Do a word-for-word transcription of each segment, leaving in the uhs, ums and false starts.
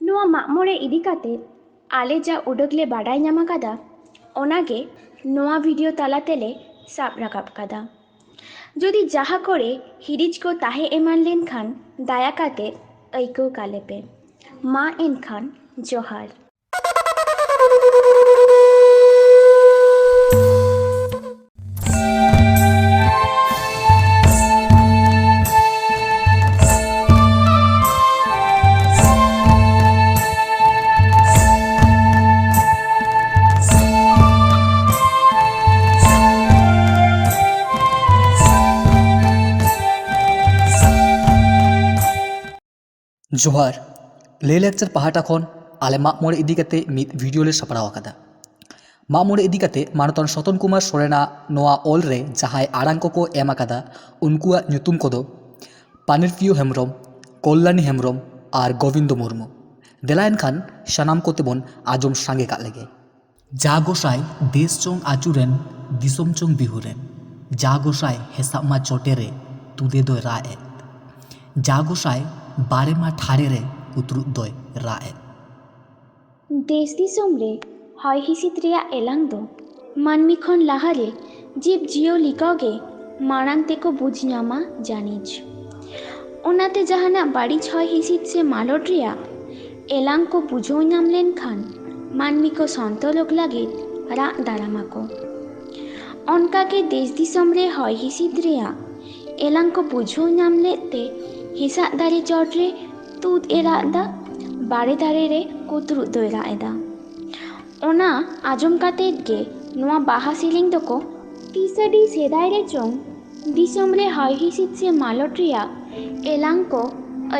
ᱱᱚᱣᱟ ᱢᱟᱜ ᱢᱚᱬᱮ ᱤᱫᱤ ᱠᱟᱛᱮ ᱟᱞᱮ ᱡᱟ ᱩᱰᱟᱹᱜ ᱞᱮ ᱵᱟᱰᱟᱭ ᱧᱟᱢ ᱟᱠᱟᱫᱟ, ᱚᱱᱟᱜᱮ ᱱᱚᱣᱟ ᱵᱷᱤᱰᱤᱭᱳ ᱛᱟᱞᱟ ᱛᱮᱞᱮ ᱥᱟᱵ ᱨᱟᱠᱟᱵ ᱠᱟᱫᱟ᱾ ᱡᱩᱫᱤ ᱡᱟᱦᱟᱸ ᱠᱚᱨᱮ ᱦᱤᱨᱤᱡ ᱠᱚ ᱛᱟᱦᱮᱸ ᱮᱢᱟᱱ ᱞᱮᱱᱠᱷᱟᱱ, ᱫᱟᱭᱟ ᱠᱟᱛᱮ ᱟᱹᱭᱠᱟᱹᱣ ᱠᱟᱞᱮ ᱯᱮ᱾ ᱢᱟ ᱮᱱᱠᱷᱟᱱ, ᱡᱚᱦᱟᱨ᱾ ᱡᱚᱦᱟᱨ᱾ ᱞᱟᱹᱭᱼᱞᱟᱠᱪᱟᱨ ᱯᱟᱦᱴᱟ ᱠᱷᱚᱱ ᱟᱞᱮ ᱢᱟᱜ ᱢᱚᱬᱮ ᱤᱫᱤ ᱠᱟᱛᱮ ᱢᱤᱫ ᱵᱷᱤᱰᱤᱭᱳ ᱞᱮ ᱥᱟᱯᱲᱟᱣ ᱟᱠᱟᱫᱟ᱾ ᱢᱟᱜ ᱢᱚᱬᱮ ᱤᱫᱤ ᱠᱟᱛᱮ ᱢᱟᱱᱚᱛᱟᱱ ᱥᱚᱛᱚᱱ ᱠᱩᱢᱟᱨ ᱥᱚᱨᱮᱱᱟᱜ ᱱᱚᱣᱟ ᱚᱞ ᱨᱮ ᱡᱟᱦᱟᱸᱭ ᱟᱲᱟᱝ ᱠᱚᱠᱚ ᱮᱢ ᱟᱠᱟᱫᱟ, ᱩᱱᱠᱩᱣᱟᱜ ᱧᱩᱛᱩᱢ ᱠᱚᱫᱚ ᱯᱟᱱᱤᱨᱯᱤᱭᱳ ᱦᱮᱢᱵᱨᱚᱢ, ᱠᱚᱞᱞᱟᱱᱤ ᱦᱮᱢᱵᱨᱚᱢ ᱟᱨ ᱜᱳᱵᱤᱱᱫᱚ ᱢᱩᱨᱢᱩ᱾ ᱫᱮᱞᱟ ᱮᱱᱠᱷᱟᱱ ᱥᱟᱱᱟᱢ ᱠᱚᱛᱮ ᱵᱚᱱ ᱟᱸᱡᱚᱢ ᱥᱟᱸᱜᱮ ᱠᱟᱜ ᱞᱮᱜᱮ᱾ ᱡᱟ ᱜᱚᱸᱥᱟᱭ ᱫᱮᱥ ᱪᱚᱝ ᱟᱹᱪᱩᱨᱮᱱ, ᱫᱤᱥᱚᱢ ᱪᱚᱝ ᱵᱤᱦᱩᱨᱮᱱ, ᱡᱟ ᱜᱚᱸᱥᱟᱭ ᱦᱮᱥᱟᱜ ᱢᱟ ᱪᱚᱴᱮᱨᱮ, ᱛᱩᱫᱮ ᱫᱚᱭ ᱨᱟᱜ ᱮᱫ᱾ ᱡᱟ ᱜᱚᱸᱥᱟᱭ ᱵᱟᱨᱮ ᱢᱟ ᱴᱷᱟᱲᱮ ᱨᱮ, ᱠᱩᱛᱨᱩᱫ ᱫᱚᱭ ᱨᱟᱜ ᱮᱫ᱾ ᱫᱮᱥ ᱫᱤᱥᱚᱢ ᱨᱮ ᱦᱚᱭ ᱦᱤᱸᱥᱤᱫ ᱨᱮᱭᱟᱜ ᱮᱞᱟᱝ ᱫᱚ ᱢᱟᱹᱱᱢᱤ ᱠᱷᱚᱱ ᱞᱟᱦᱟᱨᱮ ᱡᱤᱵᱽ ᱡᱤᱭᱟᱹᱞᱤ ᱠᱚᱜᱮ ᱢᱟᱲᱟᱝ ᱛᱮᱠᱚ ᱵᱩᱡᱽ ᱧᱟᱢᱟ ᱡᱟᱹᱱᱤᱡ᱾ ᱚᱱᱟᱛᱮ ᱡᱟᱦᱟᱱᱟᱜ ᱵᱟᱹᱲᱤᱡ ᱦᱚᱭ ᱦᱤᱸᱥᱤᱫ ᱥᱮ ᱢᱟᱞᱚᱴ ᱨᱮᱭᱟᱜ ᱮᱞᱟᱝ ᱠᱚ ᱵᱩᱡᱷᱟᱹᱣ ᱧᱟᱢ ᱞᱮᱱᱠᱷᱟᱱ, ᱢᱟᱹᱱᱢᱤ ᱠᱚ ᱥᱚᱱᱛᱚᱨᱚᱜ ᱞᱟᱹᱜᱤᱫ ᱨᱟᱜ ᱫᱟᱨᱟᱢᱟᱠᱚ᱾ ᱚᱱᱠᱟᱜᱮ ᱫᱮᱥ ᱫᱤᱥᱚᱢ ᱨᱮ ᱦᱚᱭ ᱦᱤᱸᱥᱤᱫ ᱨᱮᱭᱟᱜ ᱮᱞᱟᱝ ᱠᱚ ᱵᱩᱡᱷᱟᱹᱣ ᱧᱟᱢ ᱞᱮᱫ ᱛᱮ, ᱦᱮᱸᱥᱟᱜ ᱫᱟᱨᱮ ᱪᱚᱴ ᱨᱮ ᱛᱩᱫ ᱮ ᱨᱟᱜ ᱮᱫᱟ, ᱵᱟᱲᱮ ᱫᱟᱨᱮ ᱨᱮ ᱠᱩᱛᱨᱩᱫ ᱫᱚᱭ ᱨᱟᱜ ᱮᱫᱟ᱾ ᱚᱱᱟ ᱟᱸᱡᱚᱢ ᱠᱟᱛᱮᱫ ᱜᱮ ᱱᱚᱣᱟ ᱵᱟᱦᱟ ᱥᱮᱨᱮᱧ ᱫᱚᱠᱚ ᱛᱤᱥ ᱟᱹᱰᱤ ᱥᱮᱫᱟᱭ ᱨᱮ ᱪᱚᱝ ᱫᱤᱥᱚᱢ ᱨᱮ ᱦᱚᱭ ᱦᱤᱸᱥᱤᱫ ᱥᱮ ᱢᱟᱞᱚᱴ ᱨᱮᱭᱟᱜ ᱮᱞᱟᱝ ᱠᱚ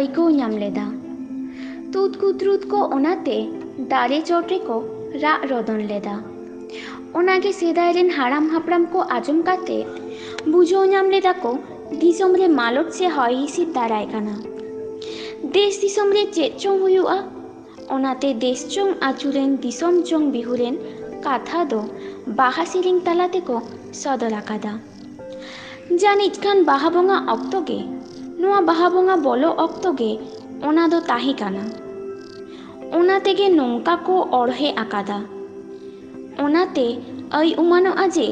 ᱟᱹᱭᱠᱟᱹᱣ ᱧᱟᱢ ᱞᱮᱫᱟ᱾ ᱛᱩᱫ ᱠᱩᱛᱨᱩᱫ ᱠᱚ ᱚᱱᱟᱛᱮ ᱫᱟᱨᱮ ᱪᱚᱴ ᱨᱮᱠᱚ ᱨᱟᱜ ᱨᱚᱫᱚᱱ ᱞᱮᱫᱟ᱾ ᱚᱱᱟᱜᱮ ᱥᱮᱫᱟᱭ ᱨᱮᱱ ᱦᱟᱲᱟᱢ ᱦᱟᱯᱲᱟᱢ ᱠᱚ ᱟᱸᱡᱚᱢ ᱠᱟᱛᱮ ᱵᱩᱡᱷᱟᱹᱣ ᱧᱟᱢ ᱞᱮᱫᱟ ᱠᱚ, ᱫᱤᱥᱚᱢ ᱨᱮ ᱢᱟᱞᱚᱴ ᱥᱮ ᱦᱚᱭ ᱦᱤᱸᱥᱤᱫ ᱫᱟᱨᱟᱭ ᱠᱟᱱᱟ᱾ ᱫᱮᱥ ᱫᱤᱥᱚᱢ ᱨᱮ ᱪᱮᱫ ᱪᱚᱝ ᱦᱩᱭᱩᱜᱼᱟ᱾ ᱚᱱᱟᱛᱮ ᱫᱮᱥ ᱪᱚᱝ ᱟᱹᱪᱩᱨᱮᱱ, ᱫᱤᱥᱚᱢ ᱪᱚᱝ ᱵᱤᱦᱩᱨᱮᱱ ᱠᱟᱛᱷᱟ ᱫᱚ ᱵᱟᱦᱟ ᱥᱮᱨᱮᱧ ᱛᱟᱞᱟ ᱛᱮᱠᱚ ᱥᱚᱫᱚᱨ ᱟᱠᱟᱫᱟ᱾ ᱡᱟᱹᱱᱤᱡ ᱠᱷᱟᱱ ᱵᱟᱦᱟ ᱵᱚᱸᱜᱟ ᱚᱠᱛᱚ ᱜᱮ, ᱱᱚᱣᱟ ᱵᱟᱦᱟ ᱵᱚᱸᱜᱟ ᱵᱚᱞᱚᱜ ᱚᱠᱛᱚ ᱜᱮ ᱚᱱᱟ ᱫᱚ ᱛᱟᱦᱮᱸ ᱠᱟᱱᱟ᱾ ᱚᱱᱟ ᱛᱮᱜᱮ ᱱᱚᱝᱠᱟ ᱠᱚ ᱚᱬᱦᱮ ᱟᱠᱟᱫᱟ᱾ ᱚᱱᱟᱛᱮ ᱟᱹᱭ ᱩᱢᱟᱱᱚᱜᱼᱟ ᱡᱮ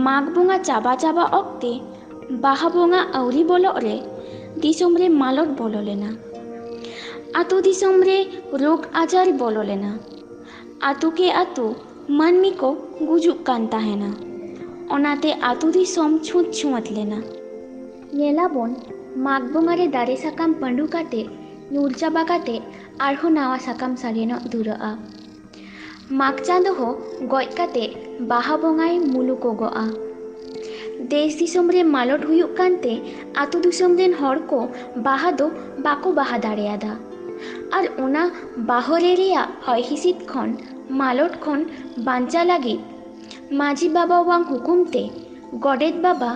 ᱢᱟᱜᱽ ᱵᱚᱸᱜᱟ ᱪᱟᱵᱟ ᱪᱟᱵᱟ ᱚᱠᱛᱮ ᱵᱟᱦᱟ ᱵᱚᱸᱜᱟ ᱟᱹᱣᱨᱤ ᱵᱚᱞᱚᱜ ᱨᱮ ᱫᱤᱥᱚᱢ ᱨᱮ ᱢᱟᱞᱚᱴ ᱵᱚᱞᱚ ᱞᱮᱱᱟ᱾ ᱟᱛᱳ ᱫᱤᱥᱚᱢ ᱨᱮ ᱨᱳᱜᱽ ᱟᱡᱟᱨ ᱵᱚᱞᱚ ᱞᱮᱱᱟ᱾ ᱟᱛᱳ ᱠᱮ ᱟᱛᱳ ᱢᱟᱹᱱᱢᱤ ᱠᱚ ᱜᱩᱡᱩᱜ ᱠᱟᱱ ᱛᱟᱦᱮᱱᱟ᱾ ᱚᱱᱟᱛᱮ ᱟᱛᱳ ᱫᱤᱥᱚᱢ ᱪᱷᱩᱸᱛ ᱪᱷᱩᱸᱛ ᱞᱮᱱᱟ᱾ ᱧᱮᱞᱟᱵᱚᱱ, ᱢᱟᱜᱽ ᱵᱚᱸᱜᱟ ᱨᱮ ᱫᱟᱨᱮ ᱥᱟᱠᱟᱢ ᱯᱟᱹᱰᱩ ᱠᱟᱛᱮ ᱧᱩᱨ ᱪᱟᱵᱟ ᱠᱟᱛᱮ ᱟᱨᱦᱚᱸ ᱱᱟᱣᱟ ᱥᱟᱠᱟᱢ ᱥᱟᱜᱮᱱᱚᱜ ᱫᱷᱩᱨᱟᱹᱜᱼᱟ᱾ ᱢᱟᱜᱽ ᱪᱟᱸᱫᱚ ᱦᱚᱸ ᱜᱚᱡ ᱠᱟᱛᱮ ᱵᱟᱦᱟ ᱵᱚᱸᱜᱟᱭ ᱢᱩᱞᱩᱠᱚᱜᱚᱜᱼᱟ᱾ ᱫᱮᱥ ᱫᱤᱥᱚᱢ ᱨᱮ ᱢᱟᱞᱚᱴ ᱦᱩᱭᱩᱜ ᱠᱟᱱᱛᱮ ᱟᱛᱳ ᱫᱤᱥᱚᱢ ᱨᱮᱱ ᱦᱚᱲ ᱠᱚ ᱵᱟᱦᱟ ᱫᱚ ᱵᱟᱠᱚ ᱵᱟᱦᱟ ᱫᱟᱲᱮᱭᱟᱫᱟ᱾ ᱟᱨ ᱚᱱᱟ ᱵᱟᱦᱚᱨᱮ ᱨᱮᱭᱟᱜ ᱦᱚᱭ ᱦᱤᱸᱥᱤᱫ ᱠᱷᱚᱱ, ᱢᱟᱞᱚᱴ ᱠᱷᱚᱱ ᱵᱟᱧᱪᱟᱣ ᱞᱟᱹᱜᱤᱫ ᱢᱟᱹᱡᱷᱤ ᱵᱟᱵᱟᱣᱟᱝ ᱦᱩᱠᱩᱢ ᱛᱮ ᱜᱚᱰᱮᱛ ᱵᱟᱵᱟ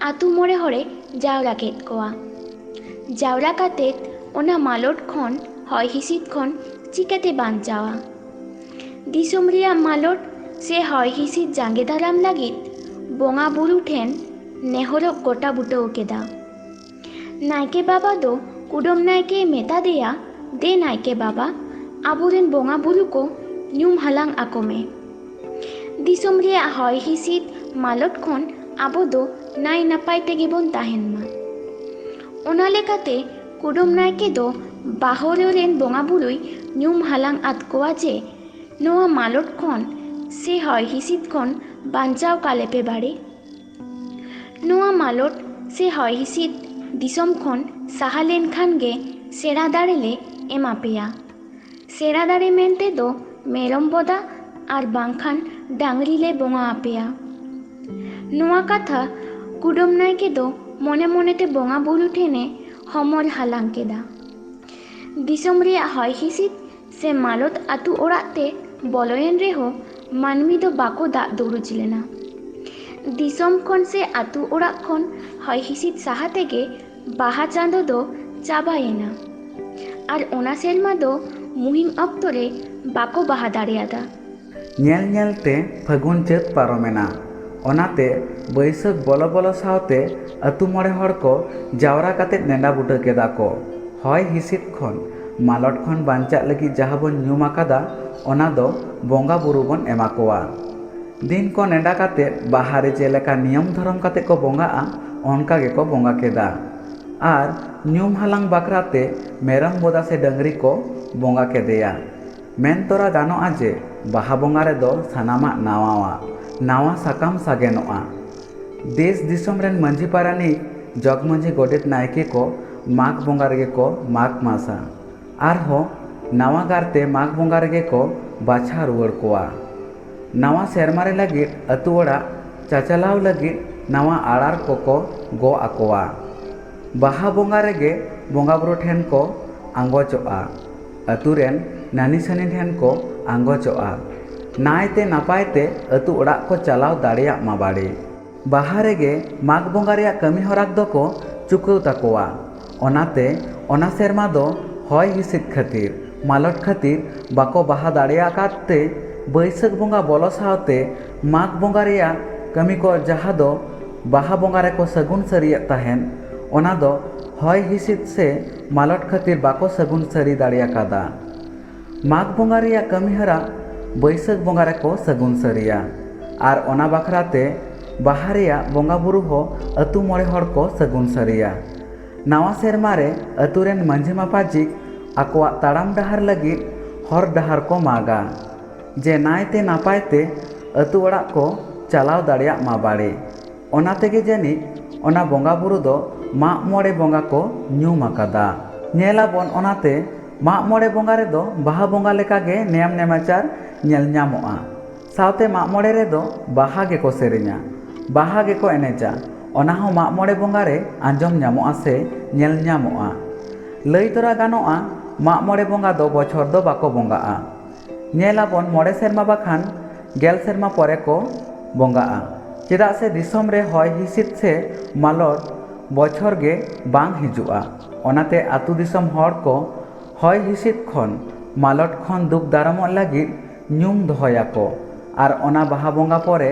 ᱟᱛᱳ ᱢᱚᱬᱮ ᱦᱚᱲᱮ ᱡᱟᱣᱨᱟ ᱠᱮᱫ ᱠᱚᱣᱟ᱾ ᱡᱟᱣᱨᱟ ᱠᱟᱛᱮ ᱚᱱᱟ ᱢᱟᱞᱚᱴ ᱠᱷᱚᱱ, ᱦᱚᱭ ᱦᱤᱸᱥᱤᱫ ᱠᱷᱚᱱ ᱪᱤᱠᱟᱹᱛᱮ ᱵᱟᱧᱪᱟᱣᱟ? ᱫᱤᱥᱚᱢ ᱨᱮᱭᱟᱜ ᱢᱟᱞᱚᱴ ᱥᱮ ᱦᱚᱭ ᱦᱤᱸᱥᱤᱫ ᱡᱟᱸᱜᱮ ᱫᱟᱨᱟᱢ ᱞᱟᱹᱜᱤᱫ ᱵᱚᱸᱜᱟ ᱵᱩᱨᱩ ᱴᱷᱮᱱ ᱱᱮᱦᱚᱨᱚᱜ ᱜᱚᱴᱟ ᱵᱩᱴᱟᱹᱣ ᱠᱮᱫᱟ᱾ ᱱᱟᱭᱠᱮ ᱵᱟᱵᱟ ᱫᱚ ᱠᱩᱰᱟᱹᱢ ᱱᱟᱭᱠᱮᱭ ᱢᱮᱛᱟ ᱫᱮᱭᱟ, "ᱫᱮ ᱱᱟᱭᱠᱮ ᱵᱟᱵᱟ, ᱟᱵᱚᱨᱮᱱ ᱵᱚᱸᱜᱟ ᱵᱩᱨᱩ ᱠᱚ ᱧᱩᱢ ᱦᱟᱞᱟᱝ ᱟᱠᱚ ᱢᱮ᱾ ᱫᱤᱥᱚᱢ ᱨᱮᱭᱟᱜ ᱦᱚᱭ ᱦᱤᱸᱥᱤᱫ ᱢᱟᱞᱚᱴ ᱠᱷᱚᱱ ᱟᱵᱚ ᱫᱚ ᱱᱟᱭ ᱱᱟᱯᱟᱭ ᱛᱮᱜᱮ ᱵᱚᱱ ᱛᱟᱦᱮᱱ ᱢᱟ᱾" ᱚᱱᱟ ᱞᱮᱠᱟᱛᱮ ᱠᱩᱰᱟᱹᱢ ᱱᱟᱭᱠᱮ ᱫᱚ ᱵᱟᱦᱚᱨᱮ ᱨᱮᱱ ᱵᱚᱸᱜᱟ ᱵᱩᱨᱩᱭ ᱧᱩᱢ ᱦᱟᱞᱟᱝ ᱟᱫ ᱠᱚᱣᱟ ᱡᱮ, ᱱᱚᱣᱟ ᱢᱟᱞᱚᱴ ᱠᱷᱚᱱ ᱥᱮ ᱦᱚᱭ ᱦᱤᱸᱥᱤᱫ ᱠᱷᱚᱱ ᱵᱟᱧᱪᱟᱣ ᱠᱟᱞᱮᱯᱮ ᱵᱟᱲᱮ᱾ ᱱᱚᱣᱟ ᱢᱟᱞᱚᱴ ᱥᱮ ᱦᱚᱭ ᱦᱤᱸᱥᱤᱫ ᱫᱤᱥᱚᱢ ᱠᱷᱚᱱ ᱥᱟᱦᱟ ᱞᱮᱱᱠᱷᱟᱱ ᱜᱮ ᱥᱮᱬᱟ ᱫᱟᱲᱮ ᱞᱮ ᱮᱢᱟ ᱯᱮᱭᱟ᱾ ᱥᱮᱬᱟ ᱫᱟᱲᱮ ᱢᱮᱱᱛᱮ ᱫᱚ ᱢᱮᱨᱚᱢ ᱵᱚᱫᱟ ᱟᱨ ᱵᱟᱝᱠᱷᱟᱱ ᱰᱟᱝᱨᱤ ᱞᱮ ᱵᱚᱸᱜᱟ ᱟᱯᱮᱭᱟ᱾ ᱱᱚᱣᱟ ᱠᱟᱛᱷᱟ ᱠᱩᱰᱟᱹᱢ ᱱᱟᱭᱠᱮ ᱫᱚ ᱢᱚᱱᱮ ᱢᱚᱱᱮᱛᱮ ᱵᱚᱸᱜᱟ ᱵᱩᱨᱩ ᱴᱷᱮᱱᱮ ᱦᱚᱢᱚᱨ ᱦᱟᱞᱟᱝ ᱠᱮᱫᱟ᱾ ᱫᱤᱥᱚᱢ ᱨᱮᱭᱟᱜ ᱦᱚᱭ ᱦᱤᱸᱥᱤᱫ ᱥᱮ ᱢᱟᱞᱚᱴ ᱟᱹᱛᱩ ᱚᱲᱟᱜ ᱛᱮ ᱵᱚᱞᱚᱭᱮᱱ ᱨᱮᱦᱚᱸ ᱢᱟᱹᱱᱢᱤ ᱫᱚ ᱵᱟᱠᱚ ᱫᱟᱜ ᱫᱩᱨᱩᱡ ᱞᱮᱱᱟ᱾ ᱫᱤᱥᱚᱢ ᱠᱷᱚᱱ ᱥᱮ ᱟᱹᱛᱩ ᱚᱲᱟᱜ ᱠᱷᱚᱱ ᱦᱚᱭ ᱦᱤᱸᱥᱤᱫ ᱥᱟᱦᱟ ᱛᱮᱜᱮ ᱵᱟᱦᱟ ᱪᱟᱸᱫᱚ ᱫᱚ ᱪᱟᱵᱟᱭᱮᱱᱟ᱾ ᱟᱨ ᱚᱱᱟ ᱥᱮᱨᱢᱟ ᱫᱚ ᱢᱩᱦᱤᱢ ᱚᱠᱛᱚ ᱨᱮ ᱵᱟᱠᱚ ᱵᱟᱦᱟ ᱫᱟᱲᱮᱭᱟᱫᱟ᱾ ᱧᱮᱞ ᱧᱮᱞ ᱛᱮ ᱯᱷᱟᱹᱜᱩᱱ ᱪᱟᱹᱛ ᱯᱟᱨᱚᱢᱮᱱᱟ᱾ ᱚᱱᱟᱛᱮ ᱵᱟᱹᱭᱥᱟᱹᱠᱷ ᱵᱚᱞᱚ ᱵᱚᱞᱚ ᱥᱟᱶᱛᱮ ᱟᱹᱛᱩ ᱢᱚᱬᱮ ᱦᱚᱲ ᱠᱚ ᱡᱟᱣᱨᱟ ᱠᱟᱛᱮ ᱱᱮᱰᱟ ᱵᱩᱴᱟᱹ ᱠᱮᱫᱟ ᱠᱚ᱾ ᱦᱚᱭ ᱦᱤᱸᱥᱤᱫ ᱠᱷᱚᱱ ᱢᱟᱞᱚᱴ ᱠᱷᱚᱱ ᱵᱟᱧᱪᱟᱜ ᱞᱟᱹᱜᱤᱫ ᱡᱟᱦᱟᱸ ᱵᱚᱱ ᱧᱩᱢ ᱟᱠᱟᱫᱟ, ᱚᱱᱟ ᱫᱚ ᱵᱚᱸᱜᱟ ᱵᱩᱨᱩ ᱵᱚᱱ ᱮᱢᱟ ᱠᱚᱣᱟ᱾ ᱫᱤᱱ ᱠᱚ ᱱᱮᱰᱟ ᱠᱟᱛᱮ ᱵᱟᱦᱟ ᱨᱮ ᱡᱮᱞᱮᱠᱟ ᱱᱤᱭᱚᱢ ᱫᱷᱚᱨᱚᱢ ᱠᱟᱛᱮ ᱠᱚ ᱵᱚᱸᱜᱟᱜᱼᱟ, ᱚᱱᱠᱟ ᱜᱮᱠᱚ ᱵᱚᱸᱜᱟ ᱠᱮᱫᱟ᱾ ᱟᱨ ᱧᱩᱢ ᱦᱟᱞᱟᱝ ᱵᱟᱠᱷᱨᱟ ᱛᱮ ᱢᱮᱨᱚᱢ ᱵᱚᱫᱟ ᱥᱮ ᱰᱟᱹᱝᱨᱤ ᱠᱚ ᱵᱚᱸᱜᱟ ᱠᱮᱫᱮᱭᱟ᱾ ᱢᱮᱱ ᱛᱚᱨᱟ ᱜᱟᱱᱚᱜᱼᱟ ᱡᱮ ᱵᱟᱦᱟ ᱵᱚᱸᱜᱟ ᱨᱮᱫᱚ ᱥᱟᱱᱟᱢᱟᱜ ᱱᱟᱣᱟᱣᱟ, ᱱᱟᱣᱟ ᱥᱟᱠᱟᱢ ᱥᱟᱜᱮᱱᱚᱜᱼᱟ᱾ ᱫᱮᱥ ᱫᱤᱥᱚᱢ ᱨᱮᱱ ᱢᱟᱹᱡᱷᱤ ᱯᱟᱨᱟᱱᱤᱠ, ᱡᱚᱜᱽ ᱢᱟᱹᱡᱷᱤ, ᱜᱚᱰᱮᱛ, ᱱᱟᱭᱠᱮ ᱠᱚ ᱢᱟᱜᱽ ᱵᱚᱸᱜᱟ ᱨᱮᱜᱮ ᱠᱚ ᱢᱟᱜᱽ ᱢᱟᱥᱟ᱾ ᱟᱨᱦᱚᱸ ᱱᱟᱣᱟ ᱜᱟᱨᱛᱮ ᱢᱟᱜᱽ ᱵᱚᱸᱜᱟ ᱨᱮᱜᱮ ᱠᱚ ᱵᱟᱪᱷᱟ ᱨᱩᱣᱟᱹᱲ ᱠᱚᱣᱟ᱾ ᱱᱟᱣᱟ ᱥᱮᱨᱢᱟ ᱨᱮ ᱞᱟᱹᱜᱤᱫ ᱟᱹᱛᱩ ᱚᱲᱟᱜ ᱪᱟᱪᱟᱞᱟᱣ ᱞᱟᱹᱜᱤᱫ ᱱᱟᱣᱟ ᱟᱲᱟᱨ ᱠᱚᱠᱚ ᱜᱚᱜ ᱟᱠᱚᱣᱟ᱾ ᱵᱟᱦᱟ ᱵᱚᱸᱜᱟ ᱨᱮᱜᱮ ᱵᱚᱸᱜᱟ ᱵᱩᱨᱩ ᱴᱷᱮᱱ ᱠᱚ ᱟᱸᱜᱚᱪᱚᱜᱼᱟ᱾ ᱟᱹᱛᱩ ᱨᱮᱱ ᱱᱟᱹᱱᱤ ᱥᱟᱹᱱᱤ ᱴᱷᱮᱱ ᱠᱚ ᱟᱸᱜᱚᱪᱚᱜᱼᱟ᱾ ᱱᱟᱭᱛᱮ ᱱᱟᱯᱟᱭ ᱛᱮ ᱟᱹᱛᱩ ᱚᱲᱟᱜ ᱠᱚ ᱪᱟᱞᱟᱣ ᱫᱟᱲᱮᱭᱟᱜ ᱢᱟ ᱵᱟᱲᱮ᱾ ᱵᱟᱦᱟ ᱨᱮᱜᱮ ᱢᱟᱜᱽ ᱵᱚᱸᱜᱟ ᱨᱮᱭᱟᱜ ᱠᱟᱹᱢᱤ ᱦᱚᱨᱟ ᱫᱚᱠᱚ ᱪᱩᱠᱟᱹᱣ ᱛᱟᱠᱚᱣᱟ᱾ ᱚᱱᱟᱛᱮ ᱚᱱᱟ ᱥᱮᱨᱢᱟ ᱫᱚ ᱦᱚᱭ ᱦᱤᱸᱥᱤᱫ ᱠᱷᱟᱹᱛᱤᱨ, ᱢᱟᱞᱚᱴ ᱠᱷᱟᱹᱛᱤᱨ ᱵᱟᱠᱚ ᱵᱟᱦᱟ ᱫᱟᱲᱮᱭᱟᱠᱟᱫ ᱛᱮ ᱵᱟᱹᱭᱥᱟᱹᱠᱷ ᱵᱚᱸᱜᱟ ᱵᱚᱞᱚ ᱥᱟᱶᱛᱮ ᱢᱟᱜᱽ ᱵᱚᱸᱜᱟ ᱨᱮᱭᱟᱜ ᱠᱟᱹᱢᱤ ᱠᱚ, ᱡᱟᱦᱟᱸ ᱫᱚ ᱵᱟᱦᱟ ᱵᱚᱸᱜᱟ ᱨᱮᱠᱚ ᱥᱟᱹᱜᱩᱱ ᱥᱟᱹᱨᱤᱭᱮᱫ ᱛᱟᱦᱮᱸᱫ, ᱚᱱᱟ ᱫᱚ ᱦᱚᱭ ᱦᱤᱸᱥᱤᱫ ᱥᱮ ᱢᱟᱞᱚᱴ ᱠᱷᱟᱹᱛᱤᱨ ᱵᱟᱠᱚ ᱥᱟᱹᱜᱩᱱ ᱥᱟᱹᱨᱤ ᱫᱟᱲᱮᱭᱟᱠᱟᱫᱟ᱾ ᱢᱟᱜᱽ ᱵᱚᱸᱜᱟ ᱨᱮᱭᱟᱜ ᱠᱟᱹᱢᱤᱦᱚᱨᱟ ᱵᱟᱹᱭᱥᱟᱹᱠᱷ ᱵᱚᱸᱜᱟ ᱨᱮᱠᱚ ᱥᱟᱹᱜᱩᱱ ᱥᱟᱹᱨᱤᱭᱟ᱾ ᱟᱨ ᱚᱱᱟ ᱵᱟᱠᱷᱨᱟ ᱛᱮ ᱵᱟᱦᱟ ᱨᱮᱭᱟᱜ ᱵᱚᱸᱜᱟ ᱵᱩᱨᱩ ᱦᱚᱸ ᱟᱹᱛᱩ ᱢᱚᱬᱮ ᱦᱚᱲ ᱠᱚ ᱥᱟᱹᱜᱩᱱ ᱥᱟᱹᱨᱤᱭᱟ᱾ ᱱᱟᱣᱟ ᱥᱮᱨᱢᱟ ᱨᱮ ᱟᱹᱛᱩ ᱨᱮᱱ ᱢᱟᱹᱡᱷᱤ ᱢᱟᱯᱟᱡᱤ ᱟᱠᱚᱣᱟᱜ ᱛᱟᱲᱟᱢ ᱰᱟᱦᱟᱨ ᱞᱟᱹᱜᱤᱫ ᱦᱚᱨ ᱰᱟᱦᱟᱨ ᱠᱚ ᱢᱟᱜᱟ, ᱡᱮ ᱱᱟᱭᱛᱮ ᱱᱟᱯᱟᱭ ᱛᱮ ᱟᱹᱛᱩ ᱚᱲᱟᱜ ᱠᱚ ᱪᱟᱞᱟᱣ ᱫᱟᱲᱮᱭᱟᱜ ᱢᱟ ᱵᱟᱲᱮ᱾ ᱚᱱᱟ ᱛᱮᱜᱮ ᱡᱟᱹᱱᱤᱡ ᱚᱱᱟ ᱵᱚᱸᱜᱟ ᱵᱩᱨᱩ ᱫᱚ ᱢᱟᱜ ᱢᱚᱬᱮ ᱵᱚᱸᱜᱟ ᱠᱚ ᱧᱩᱢ ᱟᱠᱟᱫᱟ᱾ ᱧᱮᱞ ᱟᱵᱚᱱ, ᱚᱱᱟᱛᱮ ᱢᱟᱜ ᱢᱚᱬᱮ ᱵᱚᱸᱜᱟ ᱨᱮᱫᱚ ᱵᱟᱦᱟ ᱵᱚᱸᱜᱟ ᱞᱮᱠᱟᱜᱮ ᱱᱮᱭᱟᱢ ᱱᱮᱢᱟᱪᱟᱨ ᱧᱮᱞ ᱧᱟᱢᱚᱜᱼᱟ᱾ ᱥᱟᱶᱛᱮ ᱢᱟᱜ ᱢᱚᱬᱮ ᱨᱮᱫᱚ ᱵᱟᱦᱟ ᱜᱮᱠᱚ ᱥᱮᱨᱮᱧᱟ, ᱵᱟᱦᱟ ᱜᱮᱠᱚ ᱮᱱᱮᱡᱟ᱾ ᱚᱱᱟ ᱦᱚᱸ ᱢᱟᱜ ᱢᱚᱬᱮ ᱵᱚᱸᱜᱟ ᱨᱮ ᱟᱸᱡᱚᱢ ᱧᱟᱢᱚᱜᱼᱟ ᱥᱮ ᱧᱮᱞ ᱧᱟᱢᱚᱜᱼᱟ᱾ ᱞᱟᱹᱭ ᱛᱚᱨᱟ ᱜᱟᱱᱚᱜᱼᱟ, ᱢᱟᱜ ᱢᱚᱬᱮ ᱵᱚᱸᱜᱟ ᱫᱚ ᱵᱚᱪᱷᱚᱨ ᱫᱚ ᱵᱟᱠᱚ ᱵᱚᱸᱜᱟᱜᱼᱟ᱾ ᱧᱮᱞ ᱟᱵᱚᱱ ᱢᱚᱬᱮ ᱥᱮᱨᱢᱟ ᱵᱟᱠᱷᱟᱱ ᱜᱮᱞ ᱥᱮᱨᱢᱟ ᱯᱚᱨᱮ ᱠᱚ ᱵᱚᱸᱜᱟᱜᱼᱟ᱾ ᱪᱮᱫᱟᱜ ᱥᱮ ᱫᱤᱥᱚᱢ ᱨᱮ ᱦᱚᱭ ᱦᱤᱸᱥᱤᱫ ᱥᱮ ᱢᱟᱞᱚᱴ ᱵᱚᱪᱷᱚᱨ ᱜᱮ ᱵᱟᱝ ᱦᱤᱡᱩᱜᱼᱟ᱾ ᱚᱱᱟᱛᱮ ᱟᱹᱛᱩ ᱫᱤᱥᱚᱢ ᱦᱚᱲ ᱠᱚ ᱦᱚᱭ ᱦᱤᱸᱥᱤᱫ ᱠᱷᱚᱱ, ᱢᱟᱞᱚᱴ ᱠᱷᱚᱱ ᱫᱩᱠ ᱫᱟᱨᱟᱢᱚᱜ ᱞᱟᱹᱜᱤᱫ ᱧᱩᱢ ᱫᱚᱦᱚᱭᱟᱠᱚ᱾ ᱟᱨ ᱚᱱᱟ ᱵᱟᱦᱟ ᱵᱚᱸᱜᱟ ᱯᱚᱨᱮ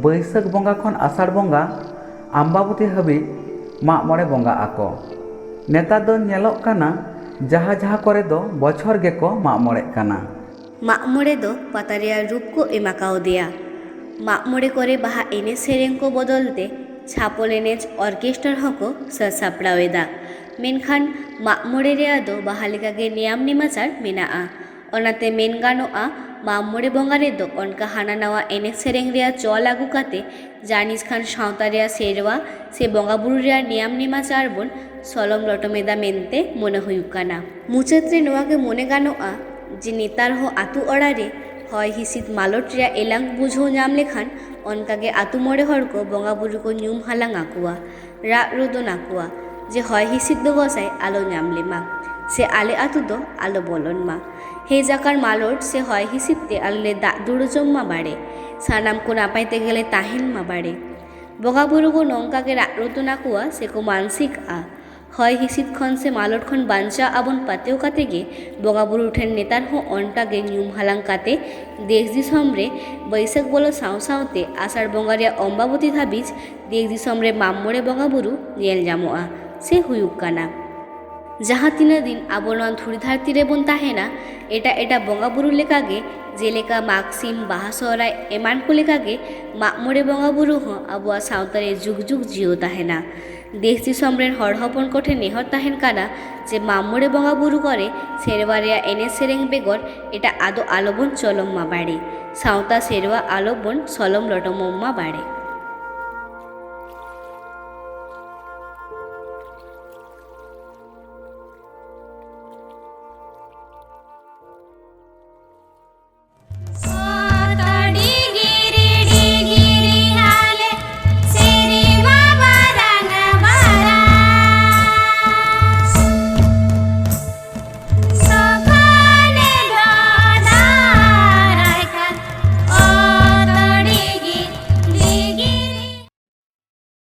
ᱵᱟᱹᱭᱥᱟᱹᱠᱷ ᱵᱚᱸᱜᱟ ᱠᱷᱚᱱ ᱟᱥᱟᱲ ᱵᱚᱸᱜᱟ ᱟᱢᱵᱟᱵᱚᱛᱤ ᱦᱟᱹᱵᱤᱡ ᱢᱟᱜ ᱢᱚᱬᱮ ᱵᱚᱸᱜᱟᱜ ᱟᱠᱚ᱾ ᱱᱮᱛᱟᱨ ᱫᱚ ᱧᱮᱞᱚᱜ ᱠᱟᱱᱟ, ᱡᱟᱦᱟᱸ ᱡᱟᱦᱟᱸ ᱠᱚᱨᱮ ᱫᱚ ᱵᱚᱪᱷᱚᱨ ᱜᱮᱠᱚ ᱢᱟᱜ ᱢᱚᱬᱮᱜ ᱠᱟᱱᱟ᱾ ᱢᱟᱜ ᱢᱚᱬᱮ ᱫᱚ ᱯᱟᱛᱟ ᱨᱮᱭᱟᱜ ᱨᱩᱯ ᱠᱚ ᱮᱢᱟ ᱠᱟᱣᱫᱮᱭᱟ᱾ ᱢᱟᱜ ᱢᱚᱬᱮ ᱠᱚᱨᱮ ᱵᱟᱦᱟ ᱮᱱᱮᱡ ᱥᱮᱨᱮᱧ ᱠᱚ ᱵᱚᱫᱚᱞ ᱛᱮ ᱪᱷᱟᱯᱚᱞ ᱮᱱᱮᱡ ᱚᱨᱠᱮᱥᱴᱟᱨ ᱦᱚᱸᱠᱚ ᱥᱟᱹᱛ ᱥᱟᱯᱲᱟᱣ ᱮᱫᱟ᱾ ᱢᱮᱱᱠᱷᱟᱱ ᱢᱟᱜ ᱢᱚᱬᱮ ᱨᱮᱭᱟᱜ ᱫᱚ ᱵᱟᱦᱟ ᱞᱮᱠᱟᱜᱮ ᱱᱮᱭᱟᱢ ᱱᱮᱢᱟᱪᱟᱨ ᱢᱮᱱᱟᱜᱼᱟ᱾ ᱚᱱᱟᱛᱮ ᱢᱮᱱ ᱜᱟᱱᱚᱜᱼᱟ, ᱢᱟᱜ ᱢᱚᱬᱮ ᱵᱚᱸᱜᱟ ᱨᱮᱫᱚ ᱚᱱᱠᱟ ᱦᱟᱱᱟ ᱱᱟᱣᱟ ᱮᱱᱮᱡ ᱥᱮᱨᱮᱧ ᱨᱮᱭᱟᱜ ᱪᱚᱞ ᱟᱹᱜᱩ ᱠᱟᱛᱮ ᱡᱟᱹᱱᱤᱡ ᱠᱷᱟᱱ ᱥᱟᱶᱛᱟ ᱨᱮᱭᱟᱜ ᱥᱮᱨᱣᱟ ᱥᱮ ᱵᱚᱸᱜᱟ ᱵᱩᱨᱩ ᱨᱮᱭᱟᱜ ᱱᱮᱭᱟᱢ ᱱᱮᱢᱟᱪᱟᱨ ᱵᱚᱱ ᱥᱚᱞᱚᱢ ᱞᱚᱴᱚᱢ ᱮᱫᱟ ᱢᱮᱱᱛᱮ ᱢᱚᱱᱮ ᱦᱩᱭᱩᱜ ᱠᱟᱱᱟ᱾ ᱢᱩᱪᱟᱹᱫ ᱨᱮ ᱱᱚᱣᱟ ᱜᱮ ᱢᱚᱱᱮ ᱜᱟᱱᱚᱜᱼᱟ ᱡᱮ ᱱᱮᱛᱟᱨ ᱦᱚᱸ ᱟᱛᱳ ᱚᱲᱟᱜ ᱨᱮ ᱦᱚᱭ ᱦᱤᱸᱥᱤᱫ ᱢᱟᱞᱚᱴ ᱨᱮᱭᱟᱜ ᱮᱞᱟᱝ ᱵᱩᱡᱷᱟᱹᱣ ᱧᱟᱢ ᱞᱮᱠᱷᱟᱱ ᱚᱱᱠᱟᱜᱮ ᱟᱛᱳ ᱢᱚᱬᱮ ᱦᱚᱲ ᱠᱚ ᱵᱚᱸᱜᱟ ᱵᱩᱨᱩ ᱠᱚ ᱧᱩᱢ ᱦᱟᱞᱟᱝ ᱟᱠᱚᱣᱟ, ᱨᱟᱜ ᱨᱩᱫᱩᱱ ᱟᱠᱚᱣᱟ ᱡᱮ ᱦᱚᱭ ᱦᱤᱸᱥᱤᱫ ᱫᱚ ᱜᱚᱸᱥᱟᱭ ᱟᱞᱚ ᱧᱟᱢ ᱞᱮᱢᱟ ᱥᱮ ᱟᱞᱮ ᱟᱛᱳ ᱫᱚ ᱟᱞᱚ ᱵᱚᱞᱚᱱ ᱢᱟ᱾ ᱦᱮᱡ ᱟᱠᱟᱱ ᱢᱟᱞᱚᱴ ᱥᱮ ᱦᱚᱭ ᱦᱤᱸᱥᱤᱫ ᱛᱮ ᱟᱞᱮ ᱞᱮ ᱫᱟᱜ ᱫᱩᱲᱩ ᱡᱚᱢ ᱢᱟ ᱵᱟᱲᱮ, ᱥᱟᱱᱟᱢ ᱠᱚ ᱱᱟᱯᱟᱭ ᱛᱮᱜᱮ ᱞᱮ ᱛᱟᱦᱮᱱ ᱢᱟ ᱵᱟᱲᱮ᱾ ᱵᱚᱸᱜᱟ ᱵᱩᱨᱩ ᱠᱚ ᱱᱚᱝᱠᱟ ᱜᱮ ᱨᱟᱜ ᱨᱩᱫᱩᱱ ᱟᱠᱚᱣᱟ ᱥᱮ ᱠᱚ ᱢᱟᱱᱥᱤᱠᱼᱟ᱾ ᱦᱚᱭ ᱦᱤᱸᱥᱤᱫ ᱠᱷᱚᱱ ᱥᱮ ᱢᱟᱞᱚᱴ ᱠᱷᱚᱱ ᱵᱟᱧᱪᱟᱣ ᱟᱵᱚᱱ ᱯᱟᱹᱛᱭᱟᱹᱣ ᱠᱟᱛᱮ ᱜᱮ ᱵᱚᱸᱜᱟ ᱵᱩᱨᱩ ᱴᱷᱮᱱ ᱱᱮᱛᱟᱨ ᱦᱚᱸ ᱚᱱᱠᱟ ᱜᱮ ᱧᱩᱢ ᱦᱟᱞᱟᱝ ᱠᱟᱛᱮ ᱫᱮᱥ ᱫᱤᱥᱚᱢ ᱨᱮ ᱵᱟᱹᱭᱥᱟᱹᱠᱷ ᱵᱚᱞᱚ ᱥᱟᱶ ᱥᱟᱶᱛᱮ ᱟᱥᱟᱲ ᱵᱚᱸᱜᱟ ᱨᱮᱭᱟᱜ ᱚᱢᱵᱟᱵᱚᱛᱤ ᱫᱷᱟᱹᱵᱤᱡ ᱫᱮᱥ ᱫᱤᱥᱚᱢ ᱨᱮ ᱢᱟᱜ ᱢᱚᱬᱮ ᱵᱚᱸᱜᱟ ᱵᱩᱨᱩ ᱧᱮᱞ ᱧᱟᱢᱚᱜᱼᱟ ᱥᱮ ᱦᱩᱭᱩᱜ ᱠᱟᱱᱟ᱾ ᱡᱟᱦᱟᱸ ᱛᱤᱱᱟᱹᱜ ᱫᱤᱱ ᱟᱵᱚ ᱱᱚᱣᱟ ᱫᱷᱩᱲᱤ ᱫᱷᱟᱹᱨᱛᱤ ᱨᱮᱵᱚᱱ ᱛᱟᱦᱮᱱᱟ, ᱮᱴᱟᱜ ᱮᱴᱟᱜ ᱵᱚᱸᱜᱟ ᱵᱩᱨᱩ ᱞᱮᱠᱟᱜᱮ, ᱡᱮᱞᱮᱠᱟ ᱢᱟᱜᱽ ᱥᱤᱢ, ᱵᱟᱦᱟ, ᱥᱚᱦᱨᱟᱭ ᱮᱢᱟᱱ ᱠᱚ ᱞᱮᱠᱟᱜᱮ ᱢᱟᱜ ᱢᱚᱬᱮ ᱵᱚᱸᱜᱟ ᱵᱩᱨᱩ ᱦᱚᱸ ᱟᱵᱚᱣᱟᱜ ᱥᱟᱶᱛᱟ ᱨᱮ ᱡᱩᱜᱽ ᱡᱩᱜᱽ ᱡᱤᱭᱟᱹᱣ ᱛᱟᱦᱮᱱᱟ᱾ ᱫᱮᱥ ᱫᱤᱥᱚᱢ ᱨᱮᱱ ᱦᱚᱲ ᱦᱚᱯᱚᱱ ᱠᱚᱴᱷᱮᱱ ᱱᱮᱦᱚᱨ ᱛᱟᱦᱮᱱ ᱠᱟᱱᱟ ᱡᱮ ᱢᱟᱜ ᱢᱚᱬᱮ ᱵᱚᱸᱜᱟ ᱵᱩᱨᱩ ᱠᱚᱨᱮ ᱥᱮᱨᱣᱟ ᱨᱮᱭᱟᱜ ᱮᱱᱮᱡ ᱥᱮᱨᱮᱧ ᱵᱮᱜᱚᱨ ᱮᱴᱟᱜ ᱟᱫᱚ ᱟᱞᱚᱵᱚᱱ ᱪᱚᱞᱚᱢ ᱢᱟ ᱵᱟᱲᱮ, ᱥᱟᱶᱛᱟ ᱥᱮᱨᱣᱟ ᱟᱞᱚᱵᱚᱱ ᱥᱚᱞᱚᱢ ᱞᱚᱴᱚᱢᱚᱜ ᱢᱟ ᱵᱟᱲᱮ᱾